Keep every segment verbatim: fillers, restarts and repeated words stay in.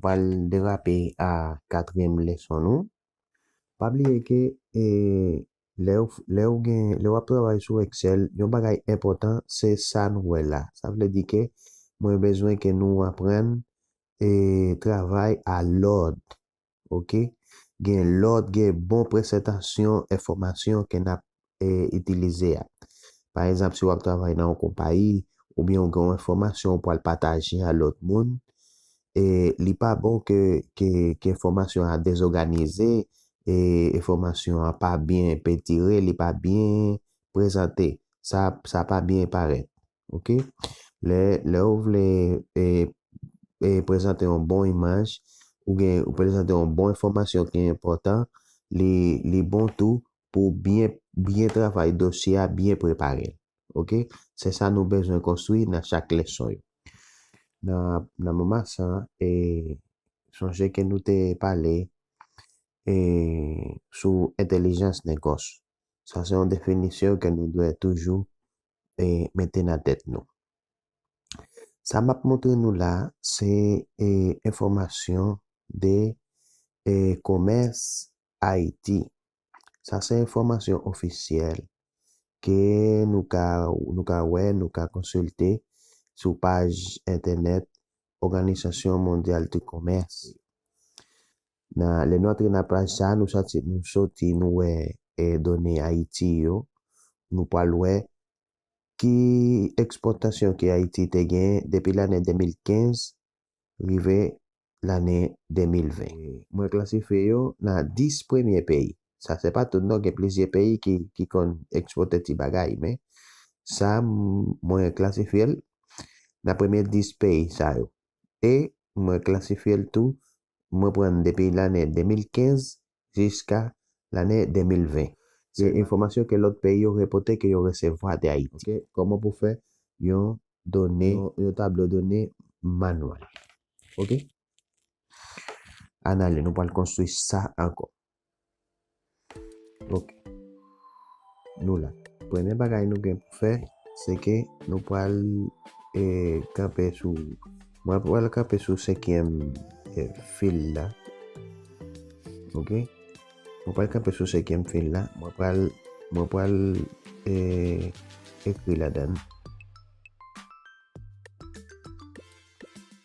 pral derape a katriyèm leson nou. Pa bliye ke, e, lè w, lè w gen, lè w ap travay sou Excel, yon bagay enpòtan, se sa nou wè la. Sa vle di ke mwen bezwen ke nou aprann, e, travay a lòd. Oke? Gen lòd, gen bon prezantasyon enfòmasyon ke n ap, e, itilize a. Pa egzanp, si w ap travay nan yon konpayi, oubyen w gen yon enfòmasyon w pral pataje a lòt moun, e, li pa bon ke, ke, ke enfòmasyon an dezòganize, e, enfòmasyon an pa byen pentire, li pa byen prezante. Sa, sa pa byen parèt. Oke? Lè, lè w vle, e, e, prezante yon bon imaj, ou gen, ou prezante yon bon enfòmasyon ki enpòtan, li, li bon tou pou byen, byen travay dosye a, byen prepare l. Oke? Se sa nou bezwen konstwi nan chak leson yo. Nan, nan moman sa, e, sonje ke nou te pale, e, sou entèlijans negòs. Sa se yon definisyon ke nou dwe toujou, e, mete nan tèt nou. Sa m ap montre nou la, se, e, enfòmasyon de, e, Commerce Haïti. Sa se enfòmasyon ofisyèl ke nou ka, nou ka wè, nou ka konsilte sou paj entènèt Òganizasyon Mondyal di Komès. Nan, lè nou antre nan paj sa, nou soti, nou soti, nou wè, e, done Ayiti yo. Nou pral wè ki ekspòtasyon ke Ayiti te gen depi lane de mil kenz rive lane de mil ven. Mwen klasifye yo nan dis premye peyi. Sa se pa tout non, gen plizyè peyi ki, ki konn ekspòte ti bagay, men sa m-, mwen klasifye l nan premye dis peyi sa yo. E mwen klasifye l tou, mwen pran depi lane de mil kenz jiska lane de mil ven. Se enfòmasyon ke lòt peyi yo repòte ke yo resevwa de Ayiti. Oke, kòman pou fè yon done, yon, yon tablo done manwal. Oke? Ann ale, nou pral konstwi sa ankò. Oke. Nou la. Premye bagay nou gen pou fè, se ke nou pral, e, kanpe sou, mwen pral kanpe sou senkyèm, e, fil la. Oke? Mwen pral kanpe sou senkyèm fil la. Mwen pral, mwen pral, e, ekri ladan l.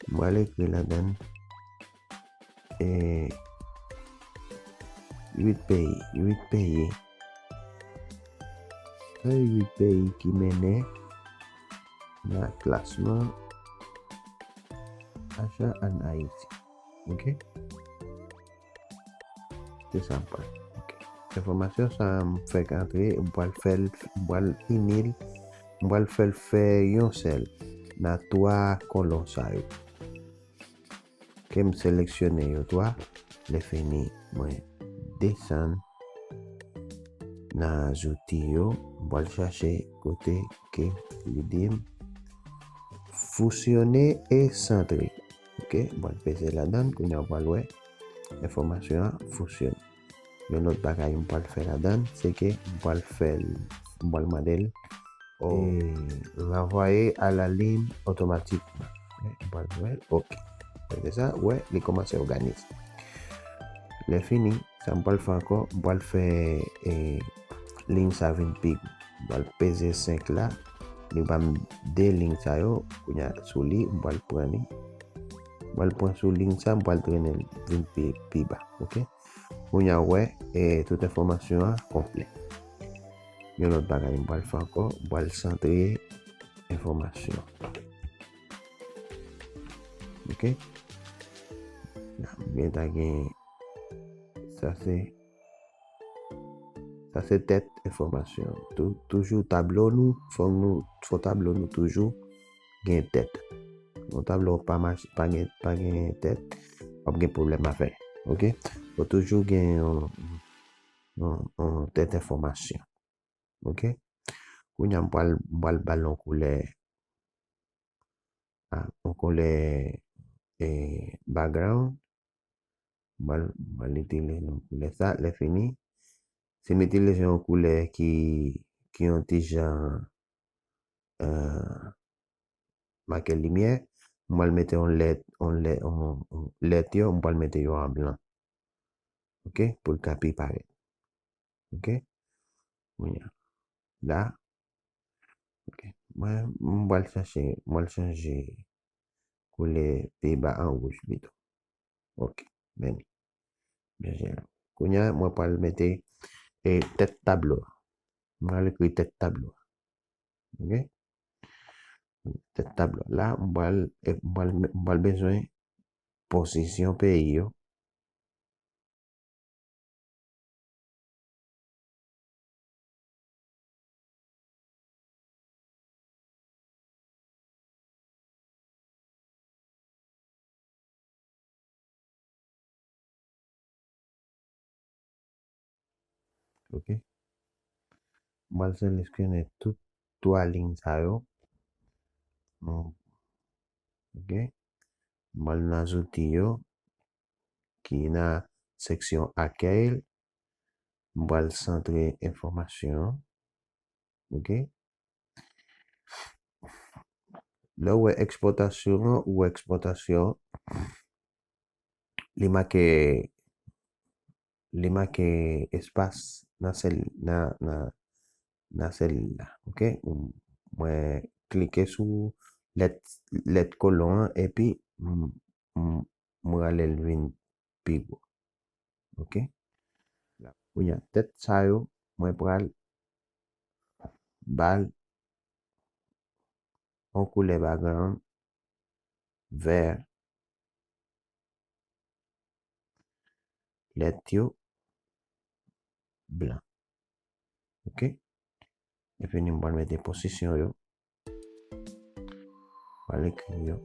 Mwen pral ekri ladan l, e, uit peyi, uit peyi. Se uit peyi ki mennen nan klasman Achat en Haïti. Oke? Se sa m pral. Oke. Enfòmasyon sa a m fèk antre, m pral fè l, m pral ini l, m pral fè l fè yon sèl nan twa kolon sa yo. Ke m seleksyone yo twa. Lè fini, mwen desann nan zouti yo, m pral chache kote ke li di m fusyone e santre. Oke, m pral peze ladan l, kounye a w pral wè enfòmasyon an fusyone. Yon lòt bagay m pral fè ladan l, se ke m pral fè l, m pral mande l, o, e, renvoyer à la ligne automatiquement. M pral fè l, oke. Apre sa, w wè, li kòmanse òganize. Lè fini, sa m pral fè ankò, m pral fè, e, liy sa vin pi, m pral peze senk la, li ban m de liy sa yo, kounye a sou li, m pral pran li. M pral pran sou liy sa, m pral trennen l vin pi, pi ba, oke? Kounye a w wè, e, tout enfòmasyon an konplè. Yon lòt bagay m pral fè ankò, m pral santre enfòmasyon. Oke? N ap byen ta gen, sa se, sa se tèt enfòmasyon. Tou-, toujou tablo nou, fò nou, fò tablo nou toujou gen tèt. Yon tablo pa mache, pa gen, pa gen tèt, w ap gen pwoblèm avè l. Oke? Fò toujou gen yon, yon, yon tèt enfòmasyon. Oke? Kounye a m pral, m pral ba l yon koulè, a, yon koulè, e, background. M pral, m pral itilize yon koulè sa. Lè fini, si m itilize yon koulè ki, ki yon ti jan, e, make limyè, m pral mete yon lèt, yon lèt, yon, yon lèt yo, m pral mete yo an blan. Ok? Pou l ka pi parèt. Ok? Kounye a. La. Ok. Mwen, m pral chache, m pral chanje koulè pi ba an wouj pito. Ok. Men li. Chanje la. Kounye a, mwen pral mete, e, tèt tablo a. M pral ekri tèt tablo a. Ok? Tèt tablo a. La, m pral, e, m pral, m pral bezwen pozisyon peyi yo. Ok. M pral seleksyonnen tout twa liy sa yo. Hmm. Ok. M pral nan zouti yo, ki nan seksyon akèy. M pral santre enfòmasyon an. Ok. Lè w wè ekspòtasyon an, ou wè ekspòtasyon, li make, li make espas nan sèl, nan, nan, nan sèl la. Ok? Ou, mwen klike sou lèt, lèt kolon an, epi m, m, m rale l vin pi gwo. Ok? Kounye a, tèt sa yo, mwen pral ba l yon koulè background vè, lèt yo blan. Ok? Epi nou pral mete pozisyon yo. Pral ekri yo.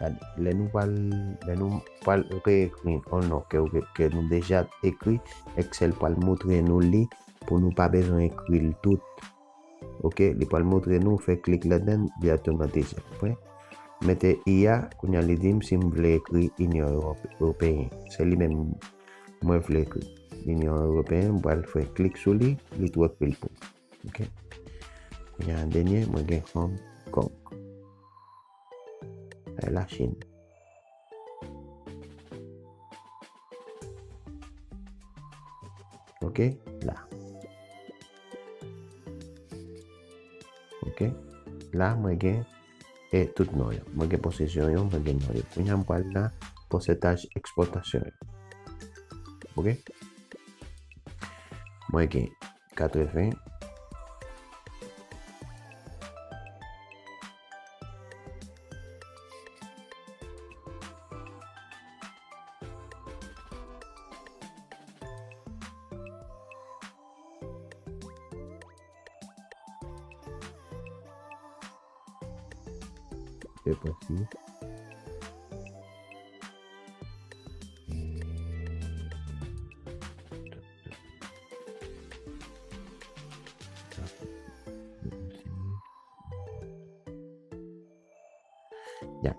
Gade, lè nou pral, lè nou pral reekri yon non ke, ke nou deja ekri, Excel pral montre nou li pou nou pa bezwen ekri l tout. Ok, li pral montre nou, fè klik ladan l, li otomatik. Apre, mete I a, kounye a li di m si m vle ekri Inyon Ewope-, Ewopeyen. Se li menm mwen vle ekri. Inyon Ewopeyen, m pral fè klik sou li, li tou ekri l pou m. Ok. Kounye a, dènye, mwen gen Hong Kong. Ay, Lachin. Ok, la. Ok. La, mwen gen, e, tout non yo. Mwen gen pozisyon yo, mwen gen non yo. Kounye a, m pral nan pòsantaj ekspòtasyon yo. Ok. Mwen gen katreven. Se prensip. Ya.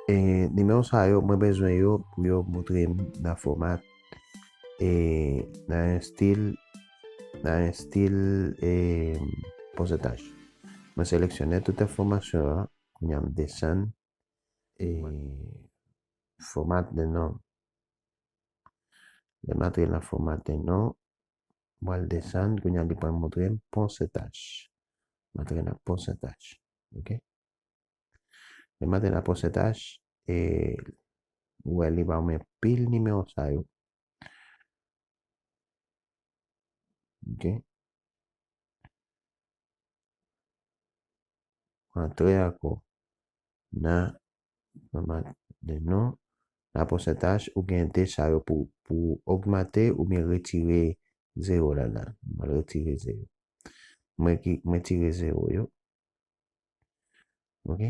E, nimewo sa yo, mwen bezwen yo pou yo montre m nan fòma, e, nan yon estil, nan yon estil, e, pòsantaj. Mwen seleksyone tout enfòmasyon an, kounye a m desann, e, fòma de non. Lè m antre nan fòma de non, m pral desann, kounye a li pral montre m pòsantaj. M antre nan pòsantaj. Ok? Lè m antre nan pòsantaj, e, ou wè li ba mwen pil nimewo sa yo. Ok? Antre ankò nan, nan de non, nan pòsantaj, ou gen de sa yo pou, pou ogmante oubyen retire zewo ladan. Mwen retire zewo. Mwen ki, mwen tire zewo yo. Ok?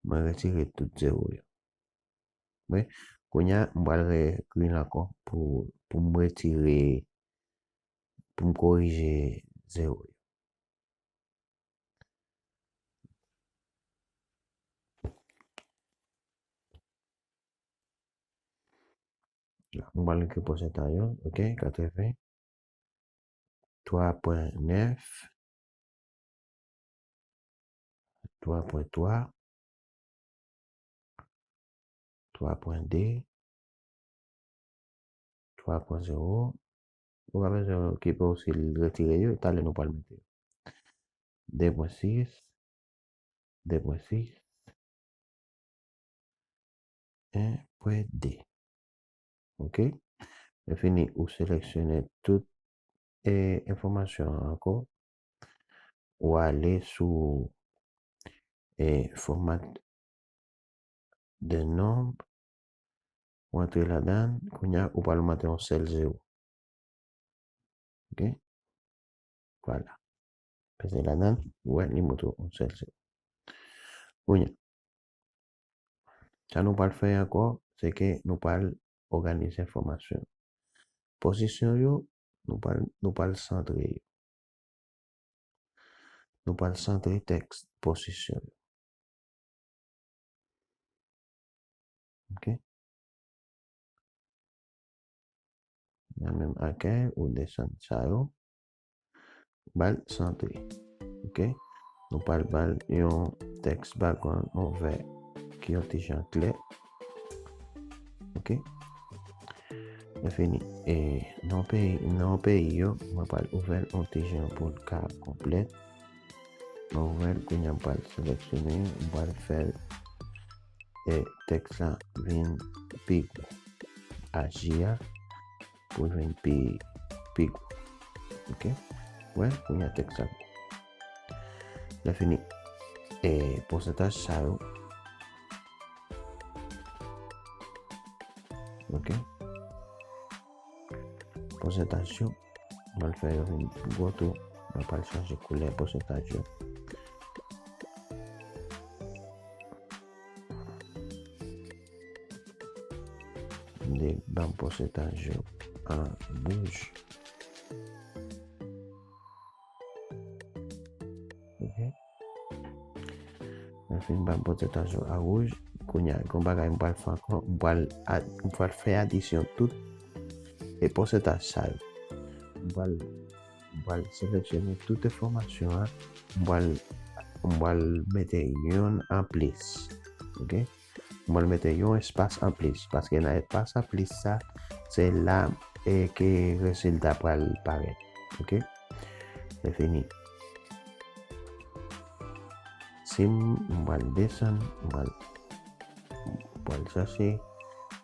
mwen retire tout zewo yo. Wi, kounye a, m pral reekri l ankò pou, pou m retire, pou m korije zewo yo. M pral ekri pòsantaj yo, ok, katreven twa pwen nèf, twa pwen twa, twa pwen de, twa pwen zewo. Ou pa bezwen okipe w si l retire yo, talè nou pral mete yo. De pwen sis, de pwen sis, en pwen de. Ok? Lè fini, ou seleksyone tout, e, enfòmasyon an ankò. Ou ale sou, e, format de nombre. Ou antre ladan, kounye a, ou pral mete yon sèl zewo. Ok? Vwala. Peze ladan, ou wè, li montre yon sèl zewo. Kounye a, sa nou pral fè ankò, se ke nou pral òganize enfòmasyon. Pozisyon yo, nou pral, nou pral santre yo. Nou pral santre tèks pozisyon yo. Ok? Nan menm akèy, ou desann sa yo. Ba l santre. Ok? Nou pral ba l yon tèks background, yon vè ki yon ti jan klè. Ok? Lè fini. E nan peyi, nan peyi yo, mwen pral ouvè l yon ti jan pou l ka konplèt. Mwen ouvè l, kounye a m pral seleksyone, m pral fè, e, tèks la vin pi gwo. Aji a pou l vin pi, pi gwo. Ok? Wè, kounye a tèks la gwo. Lè fini, e, pòsantaj sa yo. Ok? Pòsantaj yo, mwen fè yo vin pi gwo tou. Mwen pral chanje koulè pòsantaj yo. M de ban pòsantaj yo an wouj. Ok. Mwen fin ban pòsantaj yo an wouj. Kounye a, gon bagay m pral fè ankò. M pral ad-, m pral fè adisyon tout e pòsantaj sa yo. M pral, m pral seleksyone tout enfòmasyon an. M pral, m pral mete youn anplis. Ok? Mwen mete yon espas anplis, paske nan espas anplis sa, se la, e, ke rezilta pral parèt. Ok? Lè fini. Si m, m pral desann, m pral, m pral chache,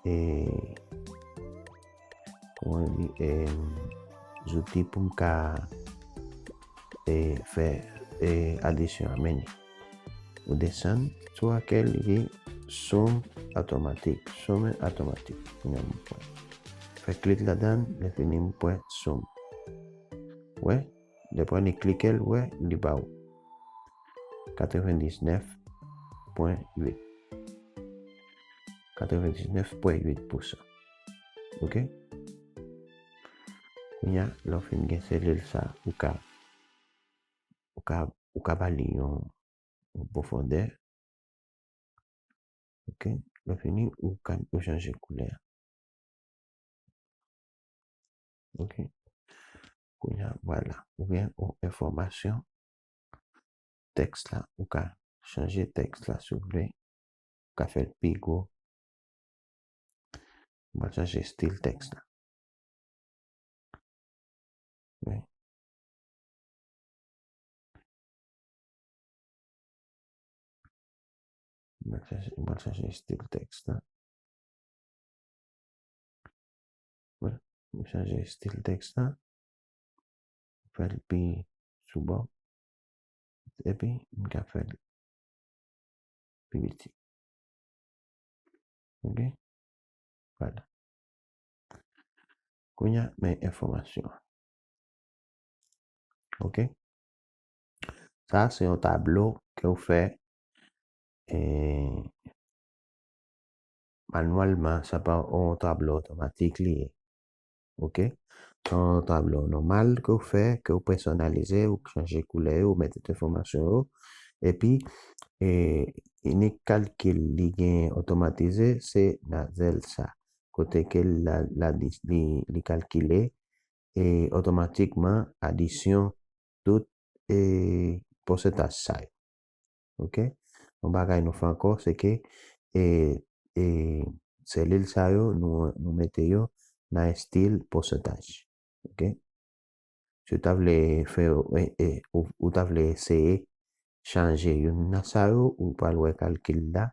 e, kòman di, e, zouti pou m ka, e, fè, e, adisyon an, men ou desann sou akèy li ye sum otomatik, sum otomatik. Kounye a m pran. Fè klik ladan, lè fini m pran sum. Wè, lè pran ni klike l, wè, li ba w katrevendiznèf pwen uit. Katrevendiznèf pwen uit pousan. Ok? Kounye a, lè w fin gen selil sa, ou ka, ou ka, ou ka ba li yon, yon pwofondè. Ok? Lè fini, ou ka, ou chanje koulè. Ok? Kounye a, vwala. Ou gen yon enfòmasyon. Tèks la, ou ka chanje tèks la si w vle. Ou ka fè l pi gwo. Mwen chanje estil tèks la. Wi. Mwen chanje, mwen chanje estil tèks la. Wi, mwen chanje estil tèks la. Fè l pi sou bò. Epi, m ka fè l pi piti. Ok? Vwala. Kounye a, men enfòmasyon an. Ok? Sa, se yon tablo ke w fè, e, manwalman, sa pa yon tablo otomatik li ye. Ok? Se yon tablo nòmal ke w fè, ke w pèsonalize, ou chanje koulè yo, ou mete tout enfòmasyon yo. Epi, e, inik kalkil li gen otomatize, se nan zèl sa. Kote ke la, la li, li, li kalkile, e, otomatikman adisyon tout, e, pousantaj sa yo. Ok? Yon bagay nou fè ankò, se ke, e, e, selil sa yo, nou, nou mete yo nan estil pousantaj. Ok? Si w ta vle fè, e, e, ou, ou ta vle eseye chanje youn nan sa yo, ou pral wè kalkil la,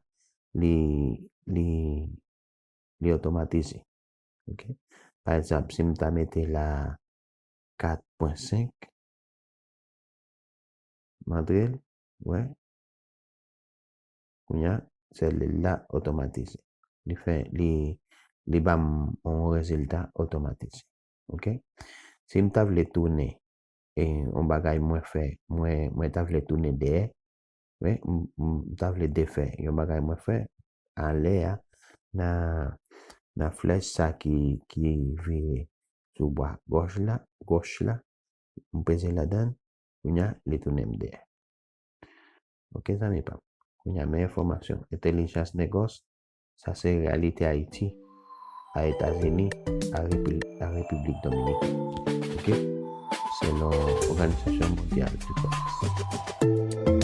li, li, li otomatize. Ok? Pa egzanp, si m ta mete la kat pwen senk, m antre l, wè. Kounye a, selil la otomatize. Li fè, li, li ba m yon rezilta otomatize. Ok? Si m ta vle tounen, e, yon bagay mwen fè, mwen, mwen ta vle tounen dèyè, wi, m, m ta vle defè yon bagay mwen fè, anlè a, nan, nan flèch sa ki, ki vire sou bò gòch la, gòch la, m peze ladan l, kounye a, li tounen m dèyè. Ok, zanmi pa m. Kounye a, men enfòmasyon. Entèlijans negòs, sa se reyalite Ayiti, a Etazini, a Repi-, a Repiblik Dominikèn. Ok? Selon Òganizasyon Mondyal di Komès.